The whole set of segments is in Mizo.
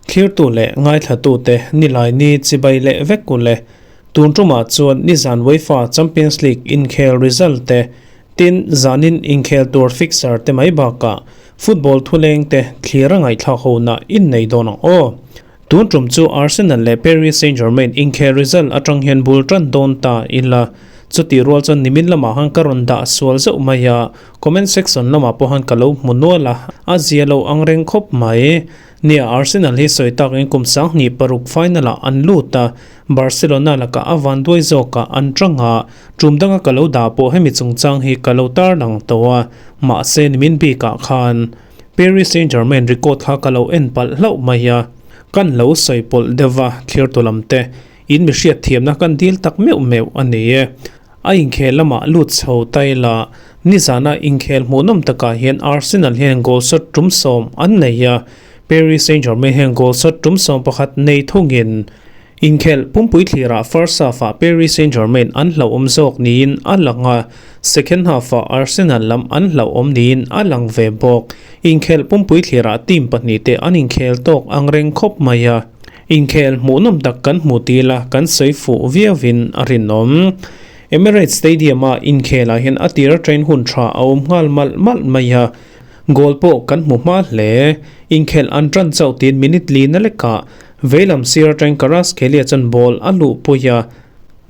Thlirtu leh ngaithlatute Nilaini chibai leh vek u le. Tun tumah chuan nizan UEFA Champions League inkhel result te, tin zanin inkhel tur fixture te mai bakah football thuleng te thlir a ngaihthlak hona innei dawn ang aw. Tun tum chu Arsenal leh Paris Saint-Germain inkhel result atang hian bul tan dawn ta ila. Chutih rual chuan nimin lamah khan ka rawn dah sual zeuh mai a, comment section lamah pawh khan ka lo hmu nual a, a zia lo ang reng khawp mai. Nia, Arsenal hi sawi takin kum 26 final ah an lut a, Barcelona lakah a vanduai zawkah an tang a, tum danga ka lo dah pawh hemi chungchang hi ka lo tarlang tawh a, mahse nimin bikah khan Paris Saint-Germain record kha ka lo en palh hlauh mai a, kan lo sawi pawlh deuh va, thlir tu lam te in mi hriat thiamna kan dil tak meuh meuh a ni e. A inkhel lamah lut chho ta ila, nizana inkhel hmuhnawm takah hian Arsenal hian goal shot tum sawm an nei a, Paris Saint-Germain hian goal shot tum 11 nei thungin Inkhel pumpui thlirah first half-ah Paris Saint-Germain an hlauhawm zawk niin a lang a, second half-ah Arsenal lam an hlauhawm niin a lang ve bawk. Inkhel pumpui thlirah team pahnihte an inkhel tawk ang reng khawp mai a, inkhel hmuhnawm tak kan hmu til a, kan sawi fuh viauin a rinawm. Emirates Stadium-a inkhelah hian a tir aṭain hun ṭha a awm nghal malh malh mai a, goal pawh kan hmu hma hle. Inkhelh an ṭan chauh tiin minute lina lekah Veilam sir atang Kvaratskhelia chuan ball a luh pui a,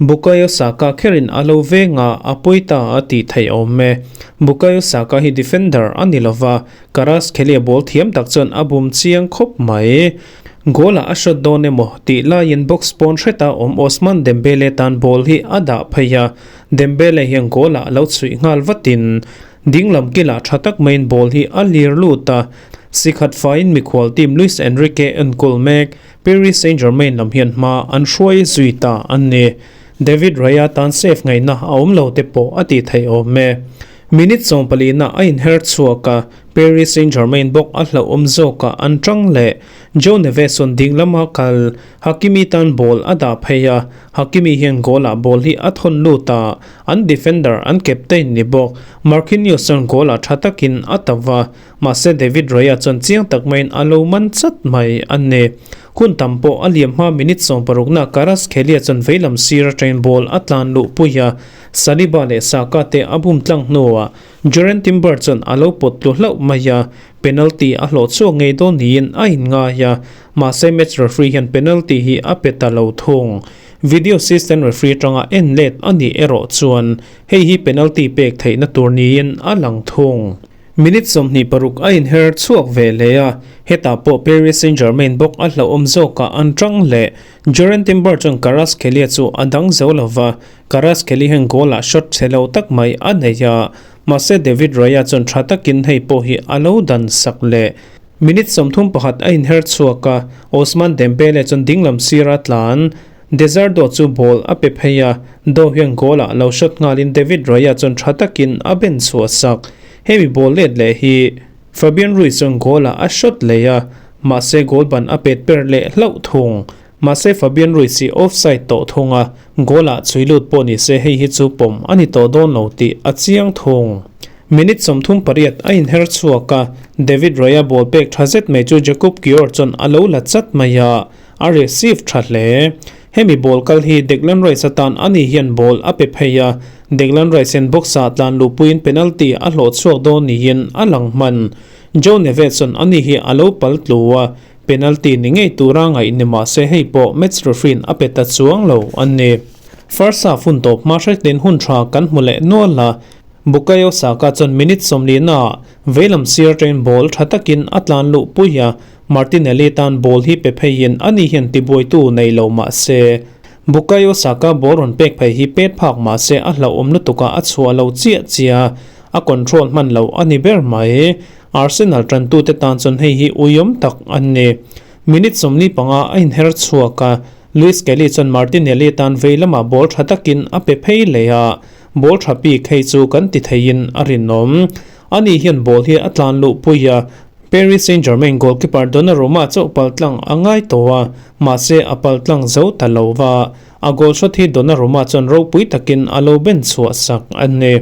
Bukayo Saka kherin a lo veng a, a pawi ta a tih theih awm e. Bukayo Saka hi defender a ni lova, Kvaratskhelia ball thiam tak chuan a bum chiang khawp mai. Goal ah a shot dawn emaw tih laiin box pawn hreta awm Ousmane Dembele tan ball hi a dah phei a, Dembele hian goal ah a lo chhuih nghal vatin dinglam kilah tha tak maiin ball hi a lir lut a, Sikhat faiin mikhual team Luis Enrique enkawl mek Paris Saint-Germain lam hian hma an hruai zui ta a ni. David Raya tan safe ngaihna a awm lo te pawh a tih theih awm e. Minute 14 na a inher chhuak a, Paris Saint-Germain bawk a hlauhawm zawkah an tang leh. Joe Neves chuan ding lama kal Hakimi tan ball a dah phei a, Hakimi hian goal ah ball hi a thawn lut a, an defender an captain ni bawk Marquinhos chuan goal ah tha takin a ta va. Mahse David Raya chuan chiang tak maiin a lo man chat mai a ni. Hun tam pawh a liam hma minute 16 na Kvaratskhelia chuan veilam sir atangin ball a tlan luh pui a, Saliba leh Saka te a bum tlang hnuah Jurrien Timber chuan a lo pawt tlu hlauh mai a, penalty a hlawh chhuak ngei dawn niin a inngai a, mahse match referee hian penalty hi a pe ta lo thung. Video assistant referee atanga en let a nih erawh chuan hei hi penalty pek theihna tur niin a lang thung. Minute 26 a inher chhuak ve leh a, hetah pawh Paris Saint-Germain bawk a hlauhawm zawkah an tang leh. Jurrien Timber chuan Kvaratskhelia chu a dang zo lo va, Kvaratskhelia hian goal-ah shot chhe lo tak mai a nei a, mahse David Raya chuan tha takin hei pawh hi a lo dan sak leh. Minute 31 a inher chhuak a, Ousmane Dembele chuan dinglam sira tlan Desardo chu ball a pe phei a, Do hian goal-ah lo shot nghalin David Raya chuan tha takin a ben chhuah sak. Hemi ball let leh hi Fabian Ruiz chuan goal-ah a shot leh a, mahse goal ban a pet per leh hlauh thung. Mahse Fabian Ruiz hi offside tawh thung a, goal-ah chhui lut pawh ni se hei hi chu pawm a ni tawh dawn lo tih a chiang thung. Minute 38 a inher chhuak a, David Raya ball pek tha zet mai chu Jakub Kiwior chuan a lo la chat mai a, A receive tha hle. Hemi ball kal hi Declan Rice atan ani hian ball a pe phei a, Declan Rice hian box ah tlan luhpuiin penalty a hlawh chhuak dawn niin a lang hman. Joe Neves chuan ani hi a lo pal tlu a, penalty ni ngei tura ngaih ni mah se hei pawh match referee in a pe ta chuang lo a ni. First half hun tawp hma hretin hun tha kan hmu leh nual a, Bukayo Saka chuan minute 40 na ah veilam sir atangin ball tha takin a tlan luhpui a, Martinelli tan ball hi pe pheiin ani hian tibuaitu nei lo mah se, Bukayo Saka ball rawn pek phei hi pet phak mah se a hlauhawm lutuk a a chhuah lo chiah chiah a, a control hman lo a ni ber mai. Arsenal tantute tan chuan hei hi uiawm tak a ni. Minute 45 a inher chhuak a, Luis Kelly chuan Martinelli tan vei lamah ball tha takin a pe phei leh a, ball tha bik hei chu kan ti theiin a rinawm. Ani hian ball hi a tlan luhpui a, Paris Saint-Germain goalkeeper Donnarumma chauh paltlang a ngai tawh a, mahse a paltlang zo ta lo va, a goal shot hi Donnarumma chuan ropui takin a lo ben chhuah sak a ni.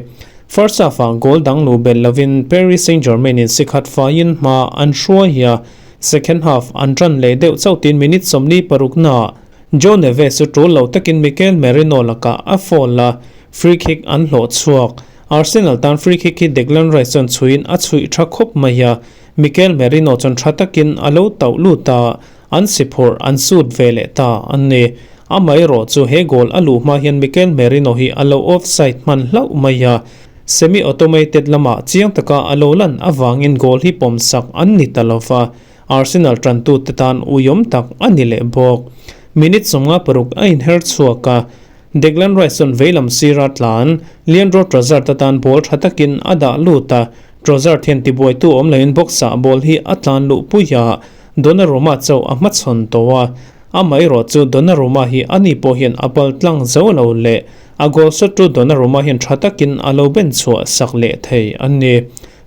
First half-ah goal dang luh belh lovin Paris Saint-Germain in sikhat faiin hma an hruai a, second half an tan leh deuh chauh tiin minute 46 naah Joe Neves chu tul lo takin Mikel Merino lakah a foul a, free kick an hlawh chhuak. Arsenal tan free kick hi Declan Rice chuan chhuiin a chhuih tha khawp mai a, Mikel Merino chuan tha takin a lo tauh lut a, an si phurh an sut ve leh ta a ni. Amaherawh chu he goal a luh hma hian Mikel Merino hi a lo offside hman hlauh mai a, semi-automated lamah chiang taka a lo lan avangin goal hi pawmsak an ni ta lova, Arsenal tantute tan uiawm tak a ni leh bawk. Minute 56 a inher chhuak a, Declan Rice chuan veilam sira tlan Leandro Trossard atan ball tha takin a dah lut a, Trossard hian tibuaitu awm loin box-ah ball hi a tlan luh pui a, Donnarumma chauh a hmachhawn tawh a. Amaherawh chu Donnarumma hi ani pawh hian a bal tlang zo lo leh a goal shot tu Donnarumma hian tha takin a lo ben chhuah sak leh thei a ni.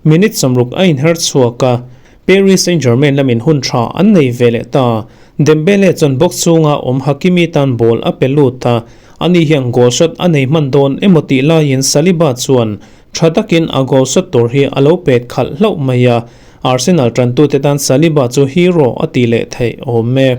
Minute 60 a inher chhuak a, Paris Saint-Germain lamin hun tha an nei ve leh ta. Dembele chuan box chhunga awm Hakimi tan ball a pe lut a, ani hian goal shot a nei hman dawn emaw tih laiin Saliba chuan tha takin a goal shot tur hi a lo pet khalh hlauh mai a, Arsenal tantute tan Saliba chu hero a ti leh theih awm e.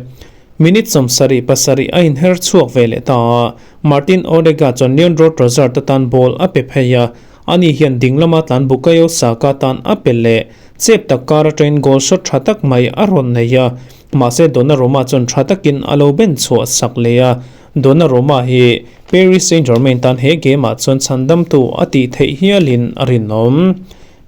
Minute 77 a inher chhuak ve leh ta a, Martin Odegaard chuan Leandro Trossard atan ball a pe phei a, ani hian ding lama tlan Bukayo Saka tan a pe leh. Chep tak kar atangin goal shot tha tak mai a rawn nei a, mahse Donnarumma chuan tha takin a lo ben chhuah sak leh a. Donnarumma hi Paris Saint-Germain tan he game ah chuan chhandamtu a tih theih hialin a rinawm.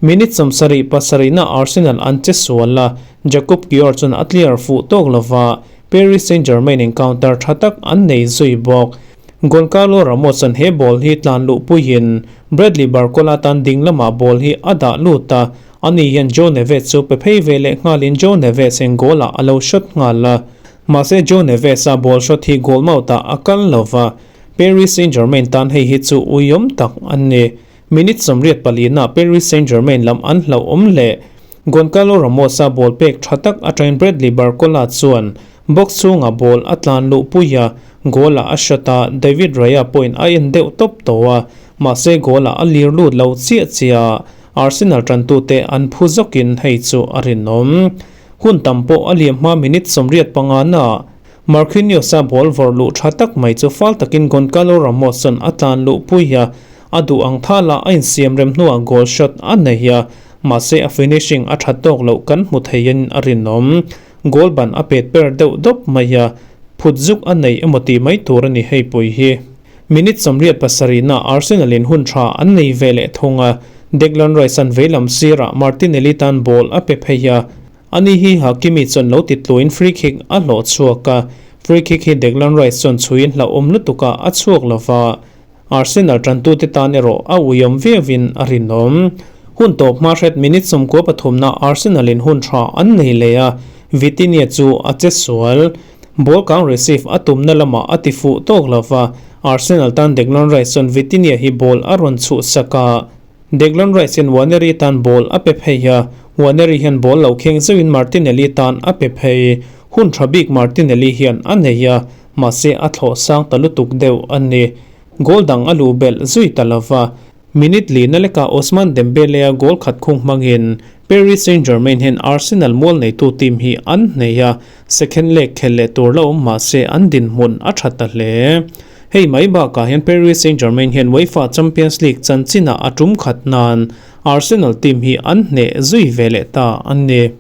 Minute 77 na Arsenal an che sual a, Jakub Kiwior chuan a clear fuh tawk lova, Paris Saint-Germain in counter tha tak an nei zui bawk. Goncalo Ramos chuan he ball hi tlan luh puiin Bradley Barcola tan ding lamah ball hi a dah lut a, ani hian Joe Neves chu pe phei ve leh nghalin Joe Neves in goal ah a lo shot nghal a. Mahse Joe Neves a ball shot hi goal mouth ah a kal lova, Paris Saint-Germain tan hei hi chu uiawm tak a ni. Minute 84 nah Paris Saint-Germain lam an hlauhawm leh Goncalo Ramos a ball pek tha tak atangin Bradley Barcola chuan box chhungah ball a tlan luh pui a, goal ah a shot a, David Raya pawhin a en deuh tawp tawh a, mahse goal ah a lir lut lo chiah chiah a, Arsenal tantute an phu zawkin hei chu a rinawm. Hun tam pawh a liam hma minute 85 naah Marquinhos a ball vawrh luh tha tak mai chu fal takin Goncalo Ramos chuan a tlan luh pui a, a duh ang thala a insiam rem hnuah goal shot a nei a, mahse a finishing a tha tawk loh kan hmu theiin a rinawm. Goal ban a pet per deuh dawp mai a, phut zuk a nei emaw tih mai tur a ni hei pui hi. Minute 87 na Arsenal in hun tha an nei ve leh thung a, Declan Rice an veilam sirah Martinelli tan ball a pe phei a, ani hi Hakimi chuan lo ti tluin free kick a hlawh chhuak a, free kick hi Declan Rice chuan chhuiin hlauhawm lutuka a chhuak lova, Arsenal tantute tan erawh a uiawm viauin a rinawm. Hun tawp hma hret minute 93 na Arsenal in hun tha an nei leh a, Vitinha chu a che sual. Ball kang receive a tumna lamah a ti fuh tawk lova, Arsenal tan Declan Rice chuan Vitinha hi ball a rawn chhuh sak a. Declan Rice hian Nwaneri tan ball a pe phei a, Nwaneri hian ball lo kheng zeuhin Martinelli tan a pe phei. Hun tha bik Martinelli hian a nei a, mahse a thlawh sang ta lutuk deuh a ni. Goal dang a luh belh zui ta lova, minute li na leka Ousmane Dembele a goal khat khung hmangin Paris Saint-Germain hian Arsenal mual neitu team hi an hnei a, second leg khel leh tur la awm mahse an dinhmun a tha ta hle. Hei mai bakah hian Paris Saint-Germain hian UEFA Champions League chanchinah a tum khat nan Arsenal team hi an hneh zui ve leh ta a ni.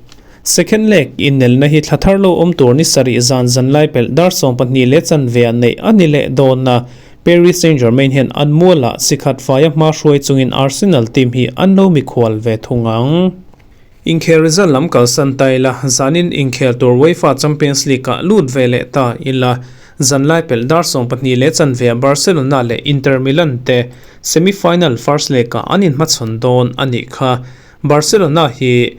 Second leg inelna hi thla thar lo awm tur ni sarih zan zan lai pelh dar 12 leh chanve ah neih a ni leh dawn a, Paris Saint-Germain hian an mualah sikhat faia hma hruai chungin Arsenal team hi an lo mikhual ve thung ang. Inkhel result lam kalsan ta ila, zanin inkhel tur UEFA Champions League ah lut ve leh ta ila, zan lai pelh dar 12 leh chanve ah Barcelona leh Inter Milan te semi-final first leg ah an inhmachhawn dawn a nih kha. Barcelona hi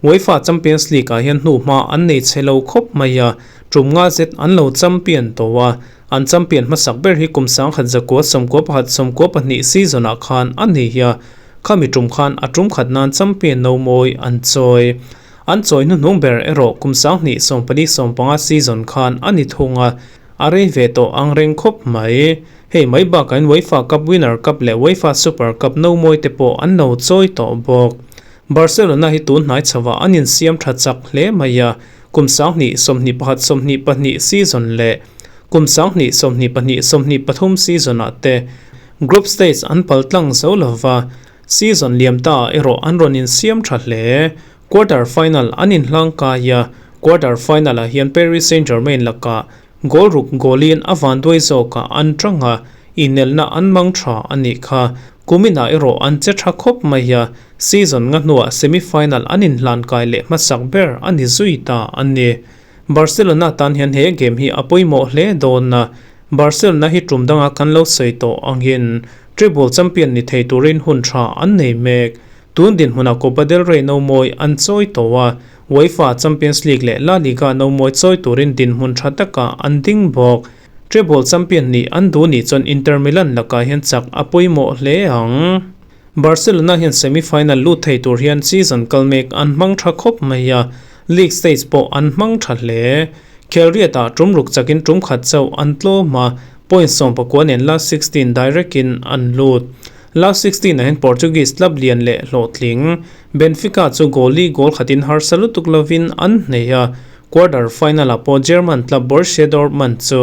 UEFA Champions League ah hian hnu hma an nei chhe lo khawp mai a, tum nga zet an lo champion tawh a, an champion hmasak ber hi kum 1991 92 season ah khan a nei a, khami tum khan a tum khat nan champion no mawi an chawi. An chawi hnuhnung ber erawh kum 2014 15 season khan a ni thung a, a rei ve tawh ang reng khawp mai. Hei mai bakah hian UEFA Cup Winner Cup leh UEFA Super Cup no mawi te pawh an lo chawi tawh bawk. Barcelona hi tun hnai chhoah an insiam tha chak hle mai a, kum 2021 22 season leh kum 2022 23 season-ah te group stage an pal tlang zo lo va, season liam taah erawh an rawn insiam tha hle. Quarter final an inhlang kai a, quarter final-ah hian Paris Saint-Germain lakah Goal ruk goal-in a vanduai zawkah an tang a, inelna an mang tha a nih kha. Kuminah erawh an che tha khawp mai a, season nga hnuah semi-final an inhlan kai leh hmasak ber a ni zui ta a ni. Barcelona tan hian he game hi a pawimawh hle dawn a, Barcelona hi tum danga kan lo sawi tawh angin treble champion ni thei turin hun tha an nei mek. Tun dinhmunah Copa del Rey no mawi an chawi tawh a, UEFA Champions League leh La Liga no mawi chawi turin dinhmun tha takah an ding bawk. Treble champion nih an duh nih chuan Inter Milan lakah hian chak a pawimawh hle ang. Barcelona hian semi-final lut thei tur hian season kal mek an hmang tha khawp mai a, league stage pawh an hmang tha hle. Khelriatah tum ruk chakin tum khat chauh an tlawm a, point 19 nen last 16 direct in an lut. Last 16 ah hian Portuguese club lian leh hlawhtling Benfica chu goal li goal khatin harsa lutuk lovin an hneh a, quarter final ah pawh German club Borussia Dortmund chu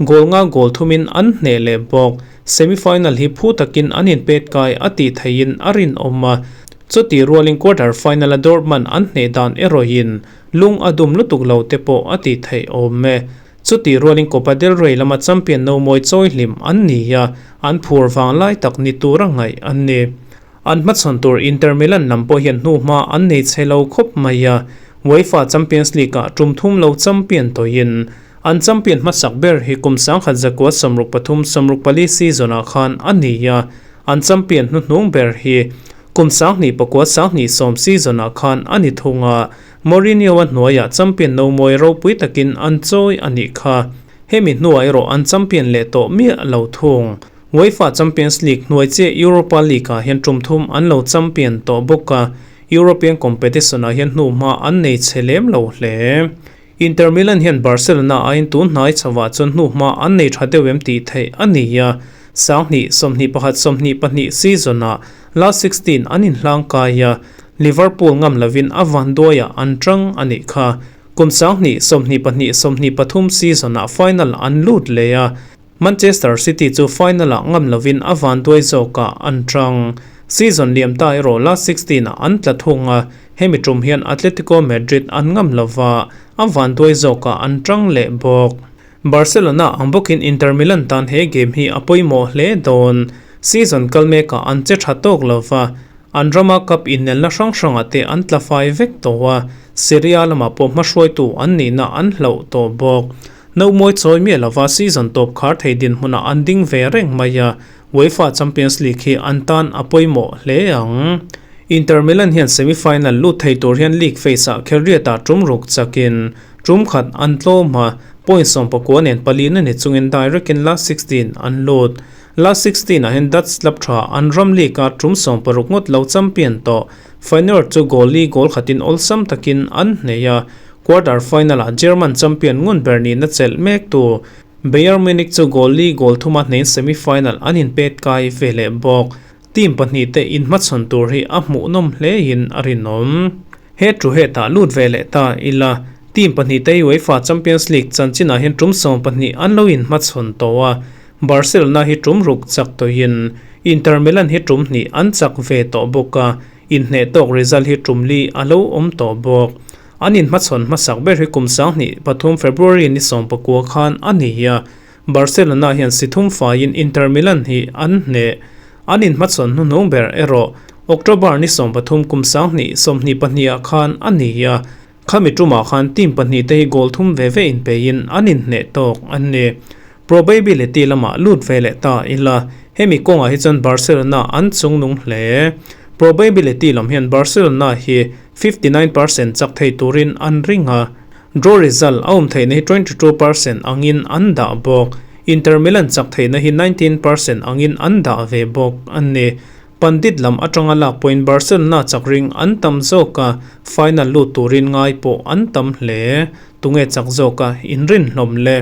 goal nga goal thumin an hneh leh bawk. Semi final hi phu takin an inpet kai a tih theihin a rinawm a, chutih rualin quarter final a Dortmund an hneh dan erawhin lung a dum lutuk lo te pawh a tih theih awm e. Chutih rualin Copa del Rey lama champion no mawi chawi hlim an ni a, an phur vang lai tak ni tura ngaih an ni. An hmachhawn tur Inter Milan lam pawh hian hnuhma an nei chhe lo khawp mai a, UEFA Champions League-ah tum thum lo champion tawhin an champion hmasak ber hi kum 1963 64 season-ah khan a ni a, an champion hnuhnung ber hi kum 2009 10 season-ah khan a ni thung a. Mourinho-a hnuaiah champion no mawi ropui takin an chawi a nih kha. Hemi hnuah erawh an champion leh tawh miah lo thung. UEFA Champions League hnuai chiah Europa League-ah hian tum thum an lo champion tawh bawk a, European competition-ah hian hnuhma an nei chhe lem lo hle. Inter Milan hian Barcelona aiin tun hnai chhovah chuan hnuhma an nei tha deuh em tih theih a ni a, 2021 22 season-ah last 16 an inhlang kai a, Liverpool ngam lovin a vanduaiah an tang a nih kha. Kum 2022 23 season-ah final an lut leh a, Manchester City chu final-ah ngam lovin a vanduai zawkah an tang. Season liam ta erawh last 16-ah an tla thung a, hemi tum hian Atletico Madrid an ngam lova, a vanduai zawkah an tang leh bawk. Barcelona ang bawkin Inter Milan tan he game hi a pawimawh hle dawn. Season kal mekah an che tha tawk lova, an rama cup inelna hrang hrangah te an tla fai vek tawh a, Serie A lamah pawh hmahruaitu an nihna an hlauh tawh bawk. No mawi chawi miah lova season tawp khar thei dinhmunah an ding ve reng mai a, UEFA Champions League hi an tan a pawimawh hle ang. Inter Milan hian semi-final lut thei tur hian league phase-ah khelriatah tum ruk chakin tum khat an tlawm a, point 19 nen palina ni chungin direct in last 16 an lut. Last 16 ah hian Dutch club tha an ram league a tum 16 ngawt lo champion tawh. Feyenoord chu goal li goal khatin awlsam takin an hneh a, quarter final ah German champion ngun ber nihna chelh mek tu Bayern Munich chu goal li goal thuma hnein semi final an inpet kai ve leh bawk. Team pahnih te inhmachhawn tur hi a hmuhnawm hlein a rinawm. He thu hetah lut ve leh ta ila, team pahnih te UEFA Champions League chanchinah hian tum 12 an lo inhmachhawn tawh a, Barcelona hi tum ruk chak tawhin Inter Milan hi tum hnih an chak ve tawh bawk a, inhneh tawk result hi tum li a lo awm tawh bawk. An inhmachhawn hmasak ber hi kum 2003 February ni 19 khan a ni a, Barcelona hian si thum faiin Inter Milan hi an hneh. An inhmachhawn hnuhnung ber erawh October ni 13 kum 2022 ah khan a ni a, khami tumah khan team pahnih te hi goal thum ve ve inpeiin an inhneh tawk an ni. Probability lamah lut ve leh ta ila, hemi kawngah hi chuan Barcelona an chungnung hle. Probability lam hian Barcelona hi 59% chak thei turin an ring a, draw result a awm theihna hi 22% angin an dah bawk. Inter Milan chak theihna hi 19% angin an dah ve bawk a ni. Pandit lam atanga lak pawhin Barcelona chak ring an tam zawk a, final lut turin ngai pawh an tam hle. Tunge chak zawk a inrin hlawm le.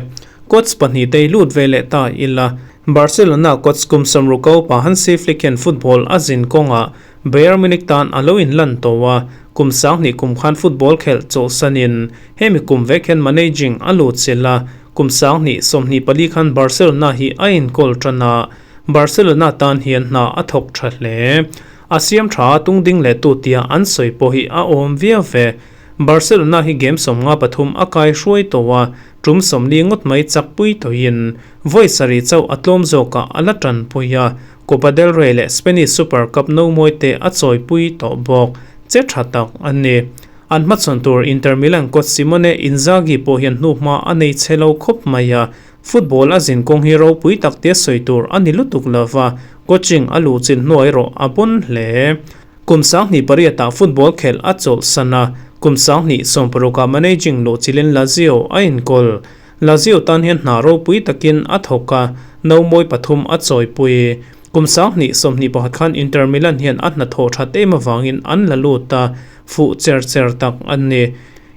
Coach pahnih te i lut ve leh ta ila. Barcelona coach kum 60 upa Hansi Flick hian football a zin kawngah Bayern Munich tan a lo inlan tawh a, kum 2000 kum khan football khelh chawlhsanin hemi kum vek hian managing a lut chilh a, kum 2024 khan Barcelona hi a inkawl tan a, Barcelona tan hian hna a thawk tha hle. A siam tha a tung ding leh tu tia an sawi pawh hi a awm viau ve. Barcelona hi game 53 a kai hruai tawh a, tum 40 ngawt mai chak pui tawhin vawi sarih chauh a tlawm zawkah a la tanpui a, Copa del Rey leh Spanish Super Cup no mawi te a chawipui tawh bawk. Che tha tak a ni. An hmachhawn tur Inter Milan coach Simone Inzaghi pawh hian hnuhma a nei chhe lo khawp mai a, Football a zin kawng hi ropui tak tia sawi tur a ni lutuk lova, coaching a luh chin hnuai erawh a pawn hle. Kum 2008 ah football khelh a chawlhsan a, kum 2016 ah managing luh chilin Lazio a inkawl. Lazio tan hian hna ropui takin a thawk a, no mawi pathum a chawipui. Kum 2021 khan Inter Milan hian a hnathawh that em avangin an la lut a, fuh cher cher tak a ni.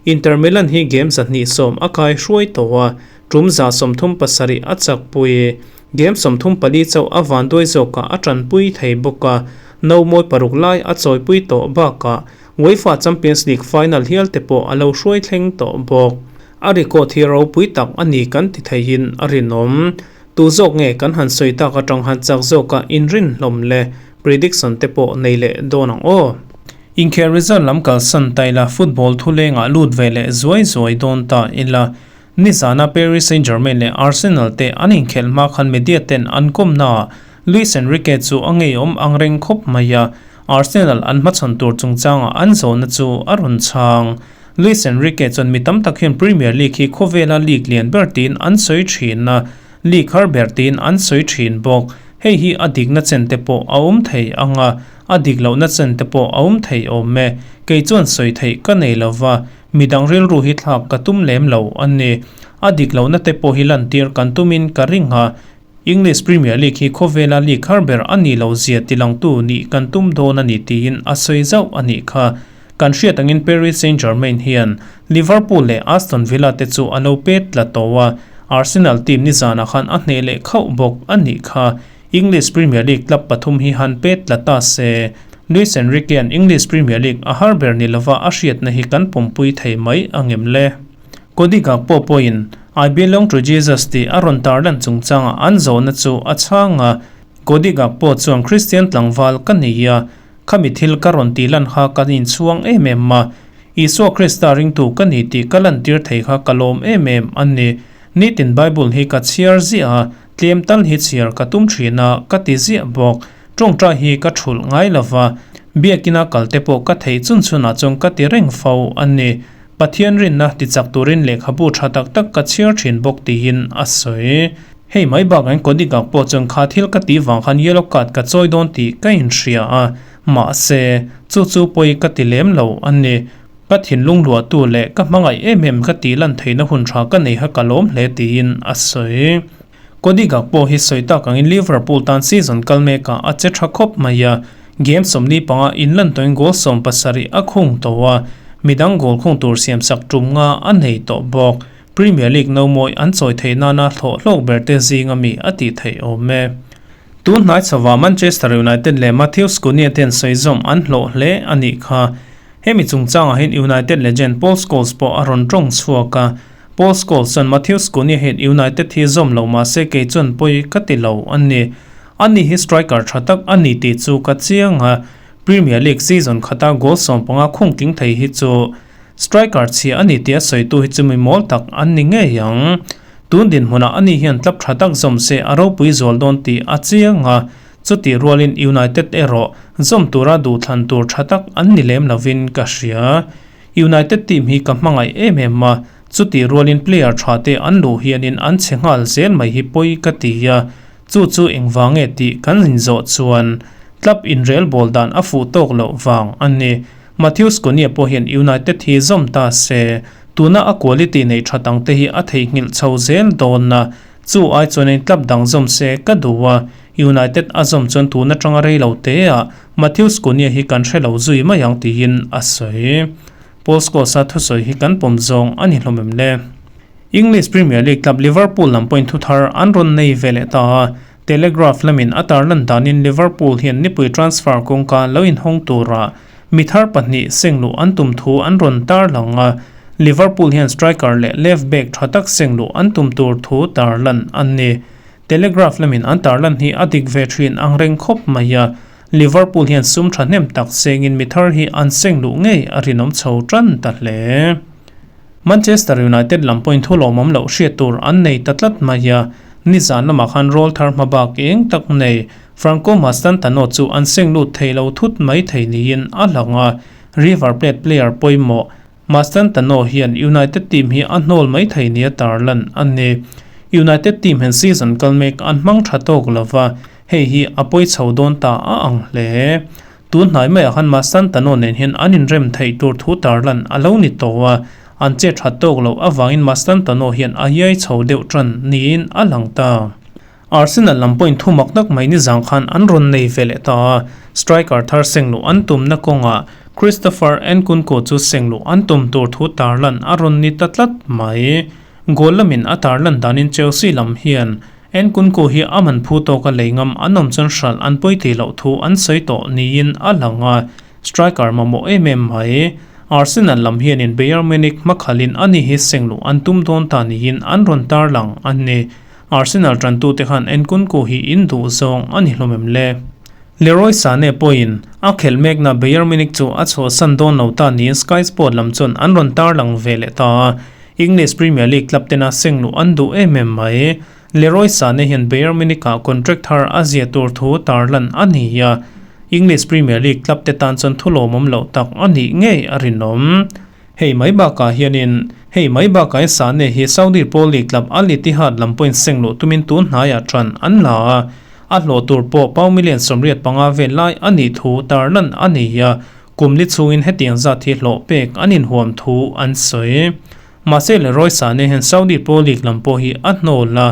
Inter Milan hi game 210 a kai hruai tawh a, Tum 37 a chakpui. Game 34 chauh a vanduai zawkah a tanpui thei bawk a, no mawi paruk lai a chawipui tawh bakah UEFA Champions League final hial te pawh a lo hruai thleng tawh bawk. A record hi ropui tak a ni kan ti theihin a rinawm. Tu zawk nge kan han sawi tak atang han chak zawka inrin hlawm le prediction te pawh nei leh dawn ang aw. Inkhel result lam kalsan ta ila football thulengah lut ve leh zuai zuai dawn ta ila. Nizana Paris Saint-Germain leh Arsenal te an inkhelh hma khan media ten an kawmnaah Luis Enrique chu a ngeiawm ang reng khawp mai a, Arsenal an hmachhawn tur chungchangah an zawhna chu a rawn chhang. Luis Enrique chuan mi tam tak hian Premier League hi khawvela league lian ber tiin an sawi thin a, league har ber tiin an sawi thin bawk. Hei hi a dikna chen te pawh a awm thei ang a, a dik lohna chen te pawh a awm thei awm e. Kei chuan sawi theih ka nei lova, Midang rilru hi thlak ka tum lem lo a ni. A dik lohna te pawh hi lantir kan tumin ka ring a, English Premier League hi khawvela league har ber a ni lo zia tilangtu nih kan tum dawn a ni tiin a sawi zauh a nih kha. Kan hriat angin Paris Saint-Germain hian Liverpool leh Aston Villa te chu a lo pet tla tawh a, Arsenal team nizanah khan a hneh leh khauh bawk a nih kha. English Premier League club pathum hi han pet tla ta se, Luis Enrique-a'n English Premier League a har ber ni lova a hriatna hi kan pawmpui thei mai a ngem le. Cody Gakpo pawhin I belong to Jesus tih a rawn tarlan chungchangah an zawhna chu a chhang a, Cody Gakpo chuan Christian tlangval ka nei a, khami thil ka rawn tih lan kha ka inchhuang em em a, Isua Krista ringtu ka ni tih ka lantir thei kha ka lawm em em a ni. Nitin Bible hi ka chhiar ziah a, Tlem tal hi chhiar ka tum thin a, ka ti ziah bawk. Tawngtai hi ka thulh ngai lo va, biakina kal te pawh ka theih chun chhunah chuan ka ti reng fo a ni. Pathian rinna ti chak turin lehkhabu tha tak tak ka chhiar thin bawk tiin a sawi. Hei mai bakah Kodigak pawh chuan kha thil ka tih vang khan yellow card ka chawi dawn tih ka inhria a, mahse, chu chu pawi ka ti lem lo a ni. Ka thinlung luahtu leh ka hmangaih em em ka tih lan theihna hun tha ka nei kha ka lawm hle tiin a sawi. Cody Gakpo hi sawi tak angin Liverpool tan season kal mekah a che tha khawp mai a, game 45 inlan tawhin goal 17 a khung tawh a, midang goal khung tur siamsak tum nga a nei tawh bawk. Premier League no mawi an chawi theih nana hlawh hlawk ber te zinga mi a tih theih awm e. Tun hnai chhovah Manchester United leh Matheus Cunha ten sawizawm an hlawh hle a nih kha. Hemi chungchangah hian United legend Paul Scholes pawh a rawn tawng chhuak a, Paul Scholes chuan Matheus Cunha hian United hi zawm lo mah se kei chuan pawi ka ti lo a ni. Ani hi striker tha tak a ni tih chu ka chiang a, Premier League season khata goal 15 khung tling thei hi chu striker chhia a ni tih a sawitu hi chu mi mawl tak an ni ngei ang. Tun dinhmunah ani hian club tha tak zawm se a ropui zual dawn tih a chiang a, Chutih rualin United erawh zawm tura duhthlan tur tha tak an ni lem lovin ka hria. United team hi ka hmangaih em em a, chutih rualin player tha te an luh hianin an chhe nghal zel mai hi pawi ka ti a, chu chu engvange tih kan inzawh chuan club inrel bawl dan a fuh tawk loh vang a ni. Matheus Cunha pawh hian United hi zawm ta se, tuna a quality neih that ang te hi a theihnghilh chho zel dawn a, Chu ai chuan in club dang zawm se ka duh a, United a zawm chuan tun atanga rei lo te ah Matheus Cunha hi kan hre lo zui mai ang tiin a sawi. Paul Scholes-a thusawi hi kan pawm zawng a ni hlawm em le? English Premier League club Liverpool lam pawhin thuthar an rawn nei ve leh ta a, Telegraph lamin a tarlan danin Liverpool hian nipui transfer kawngka lo inhawng tura mi thar pahnih sengluh an tum thu an rawn tarlang a, Liverpool hian striker leh left back tha tak sengluh an tum tur thu tarlan an ni. Telegraph lamin an tarlan hi a dik ve thin ang reng khawp mai a, Liverpool hian sum thahnem tak sengin mi thar hi an sengluh ngei a rinawm chho tan ta hle. Manchester United lam pawhin thu lawmawm loh hriat tur an nei ta tlat mai a, nizan lamah khan roll thar hma bak eng tak nei Franco Mastantano chu an seng lut thei lo thut mai thei niin a lang a, River Plate player pawimawh Mastantano hian United team hi a hnawl mai thei nia tarlan a ni. United team hian season kal mek an hmang tha tawk lova, hei hi a pawi chho dawn ta a ang hle. Tun hnai maiah khan Mastantano nen hian an inrem theih tur thu tarlan a lo ni tawh a, an che that tawk loh avangin Mastantano hian a iai chho deuh tan niin a lang ta. Arsenal lam pawhin thu mak tak mai nizang khan an rawn nei ve leh ta a, striker thar sengluh an tumna kawngah Christopher Nkunku chu sengluh an tum tur thu tarlan a rawn ni ta tlat mai. Goal lamin a tarlan danin Chelsea lam hian Nkunku hi a man phu tawka lei ngam an awm chuan hralh an pawi tih loh thu an sawi tawh niin a lang a, striker mamawh em em mai. Arsenal lam hianin Bayern Munich hmakhalin ani hi sengluh an tum dawn ta niin an rawn tarlang a ni. Arsenal tantute khan Nkunku hi in duh zawng a ni hlawm em le? Leroy Sane pawhin a khelh mekna Bayern Munich chu a chhuahsan dawn lo ta niin Sky Sport lam chuan an rawn tarlang ve leh ta a. English Premier League club tena sengluh an duh em em mai. Leroy Sane hian Bayern Munich-ah contract thar a ziah tur thu tarlan a ni a, English Premier League club te tan chuan thu lawmawm loh tak a nih ngei a rinawm. Hei mai bakah hianin hei mai bakah hian Sane hi Saudi Pro League club Al Ittihad lam pawhin sengluh tumin tun hnaiah tan an la a, a hlawh tur pawh pound million 85 vel lai a nih thu tarlan a ni a, Kum ni chhungin hetiang zat hi hlawh pek an inhuam thu an sawi. Mahse Leroy Sane hian Saudi Pro League lam pawh hi a hnawl a,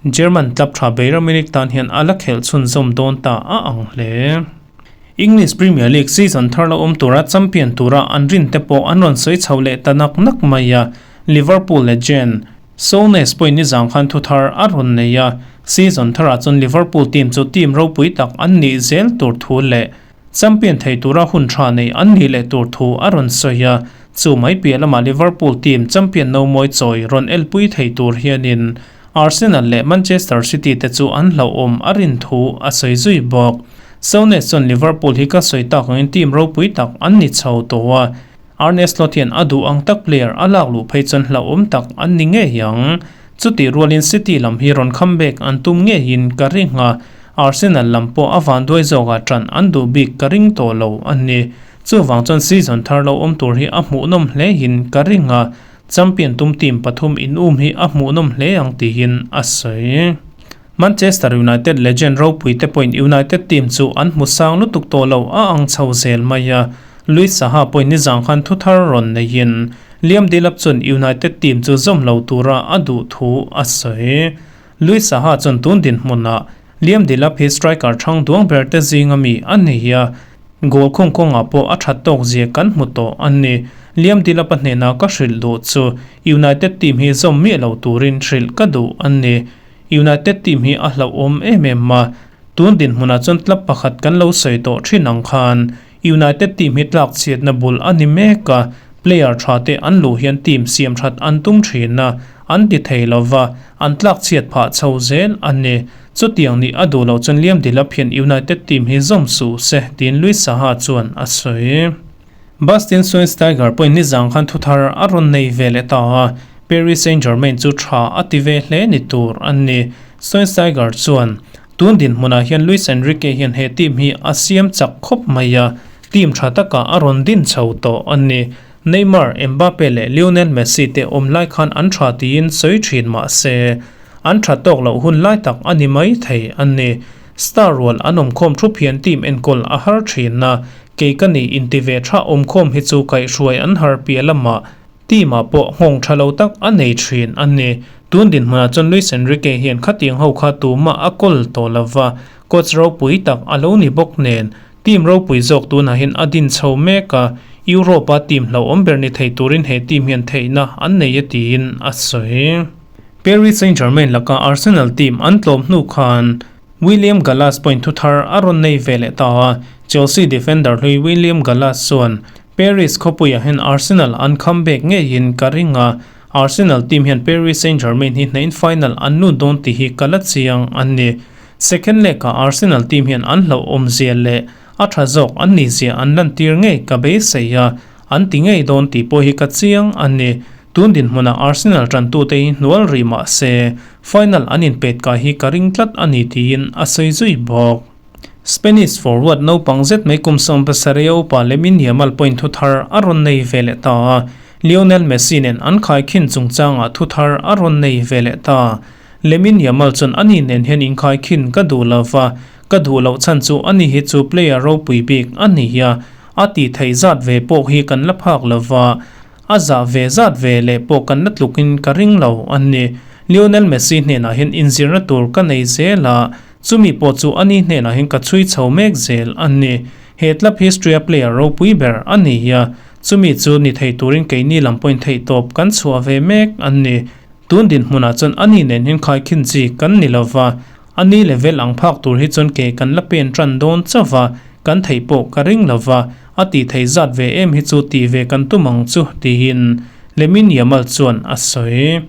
German club tha Bayern Munich tan hian a la khelh chhunzawm dawn ta a ang hle. English Premier League season thar la awm tura champion tura an rin te pawh an rawn sawi chho leh ta nak nak mai a, Liverpool legend Souness pawhin nizang khan thu thar a rawn nei a, season tharah chuan Liverpool team chu team ropui tak an nih zel tur thu leh Champion thei tura hun tha nei an nih leh tur thu a rawn sawi a, chu mai piah lamah Liverpool team champion no mawi chawi rawn elpui thei tur hianin Arsenal leh Manchester City te chu an hlauhawm a rin thu a sawi zui bawk. Souness chuan Liverpool hi ka sawi tak angin team ropui tak an ni chho tawh a, Arne Slot hian a duh ang tak player a lak luh phei chuan hlauhawm tak an ni ngei ang. Chutih rualin City lam hi rawn comeback an tum ngeiin ka ring a, Arsenal lam pawh a vanduai zawkah ṭan an duh bik ka ring tawh lo a ni. Chuvang chuan season thar lo awm tur hi a hmuhnawm hlein ka ring a, champion tum team pathum inum hi a hmuhnawm hle ang tiin a sawi. Manchester United legend ropui te pawhin United team chu an hmu sang lutuk tawh lo a ang chho zel mai a, Luis Saha pawhin nizang khan thu thar rawn neiin Liam Delap chuan United team chu zawm lo tura a duh thu a sawi. Luis Saha chuan tun dinhmunah Liam Delap hi striker thang duang ber te zinga mi a ni a, goal khung kawngah pawh a that tawk zia kan hmu tawh a ni. Liam Delap a hnenah ka hrilh duh chu United team hi zawm miah lo turin hrilh ka duh a ni. United team hi a hlauhawm em em a, tun dinhmunah chuan club pakhat kan lo sawi tawh thin ang khan United team hi tlak chhiatna bul a ni mek a, player tha te an luh hian team siam that an tum thin a, an ti thei lova, an tlak chhiat phah chho zel a ni. Chutiang nih a duh loh chuan Liam Delap hian United team hi zawm suh se, tiin Luis Saha chuan a sawi. Bastian Schweinsteiger pawhin nizang khan thu thar a rawn nei ve leh ta a, Paris Saint-Germain chu tha a ti ve hle ni tur a ni. Schweinsteiger chuan, Tun dinhmunah hian Luis Enrique hian he team hi a siam chak khawp mai a, team tha takah a rawn din chho tawh a ni. Neymar, Mbappe leh Lionel Messi te awm lai khan an tha tiin sawi thin mah se, an tha tawk loh hun lai tak a ni mai thei a ni. Star rual an awmkhawm thup hian team enkawl a har thin a, kei ka ni inti ve tha awmkhawm hi chu kaihhruai an har piah lamah Team ah pawh nghawng tha lo tak a nei thin a ni. Tun dinhmunah chuan Luis Enrique hian khatiang ho kha tumah a kawl tawh lova, coach ropui tak a lo ni bawk nen, team ropui zawk tunah hian a din chho mek a, Europe-a team hlauhawm ber ni thei turin he team hian theihna an nei a tiin a sawi. Paris Saint-Germain laka Arsenal team an tlawm hnu khan. William Gallas pawhin thuthar a rawn nei ve leh ta a, Chelsea defender hlui William Gallas chuan, Paris khawpuiah hian Arsenal an comeback ngeiin ka ring a, Arsenal team hian Paris Saint-Germain hi hnahin final an lut dawn tih hi ka la chiang a ni. Second leg-ah Arsenal team hian an hlauhawmzia leh a tha zawk an nihzia an lantir ngei ka beisei a, An ti ngei dawn tih pawh hi ka chiang a ni. Tun dinhmunah Arsenal tantute hi hnual rih mah se, final an inpet kai hi ka ring tlat a ni tiin a sawi zui bawk. Spanish forward naupang zet mai kum 17 a upa Lamine Yamal pawhin thu thar a rawn nei ve leh ta a, Lionel Messi nen an khaikhin chungchangah thu thar a rawn nei ve leh ta. Lamine Yamal chuan ani nen hian inkhaikhin ka duh lo va, ka duh loh chhan chu ani hi chu player ropui bik a ni a, A tih theih zat ve pawh hi kan la phak lo va, a zah ve zat ve leh pawh kan la tlukin ka ring lo a ni. Lionel Messi hnenah hian inzirna tur ka nei zel a, chumi pawh chu ani hnenah hian ka chhui chho mek zel a ni. He club history-a player ropui ber a ni a, chumi chu ni thei turin keini lam pawhin theihtawp kan chhuah ve mek a ni. Tun dinhmunah chuan ani nen hian khaikhin chi kan ni lo va, A ni level ang phak tur hi chuan ke kan la pen tan dawn chauh va, kan theih pawh ka ring lo va, a tih theih zat ve em hi chu tih ve kan tum ang chu, tiin Lamine Yamal chuan a sawi.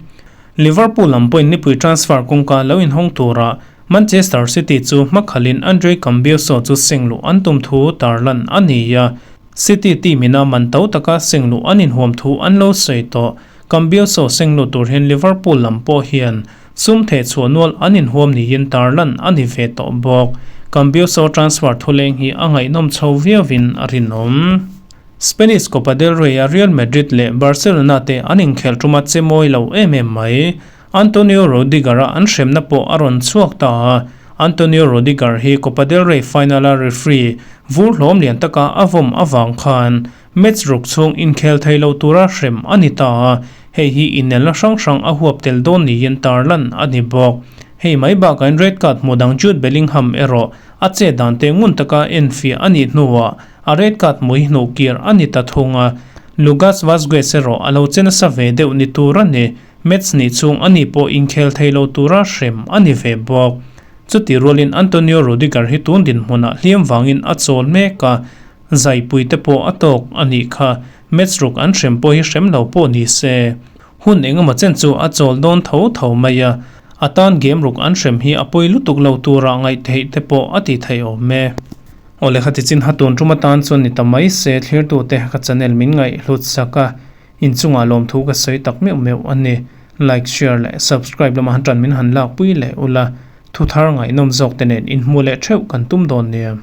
Liverpool lam pawhin nipui transfer kawngka lo inhawng tura Manchester City chu hmakhalin Andre Cambiaso chu sengluh an tum thu tarlan a ni a, City team ina man to taka sengluh an inhuam thu an lo sawi tawh. Cambiaso sengluh tur hian Liverpool lam pawh hian Sum theh chhuah nual an inhuam niin tarlan a ni ve tawh bawk. Cambiaso transfer thuleng hi a ngaihnawm chho viauin a rinawm. Spanish Copa del Rey-a Real Madrid leh Barcelona te an inkhelh tuma che mawi lo em em mai. Antonio Rudiger-a an hremna pawh a rawn chhuak ta a, Antonio Rudiger hi Copa del Rey final-a referee vur hlawm lian taka a vawm avang khan Match ruk chhung inkhel thei lo tura hrem a ni ta a, hei hi inelna hrang hrang a huap tel dawn niin tarlan a ni bawk. Hei mai bakain red card hmuh dang Jude Bellingham erawh a chet dan te ngun taka enfiah a nih hnuah a red card hmuh hi hnuh kir a ni ta thung a, Lucas Vazquez erawh a lo che nasa ve deuh ni tur a ni, match nih chhung a ni pawh inkhel thei lo tura hrem a ni ve bawk. Chutih rualin Antonio Rudiger hi tun dinhmunah hliam vangin a chawl mek a, Zaipui te pawh a tawk a nih kha, match ruk an hrem pawh hi hrem lo pawh ni se. Hun engemaw chen chu a chawl dawn tho tho mai a, a tan game ruk an hrem hi a pawi lutuk lo tura ngaih theih te pawh a ti thei awm e. Awle khati chin ha tun tum atan chuan ni ta mai se thlirtute ka channel min ngaih hlut sak a, inchungah lawmthu ka sawi tak meuh meuh a ni. Like, share leh subscribe lamah han tan min han lakpui leh ula, thuthar ngaihnawm zawk te nen inhmu leh theuh kan tum dawn nia.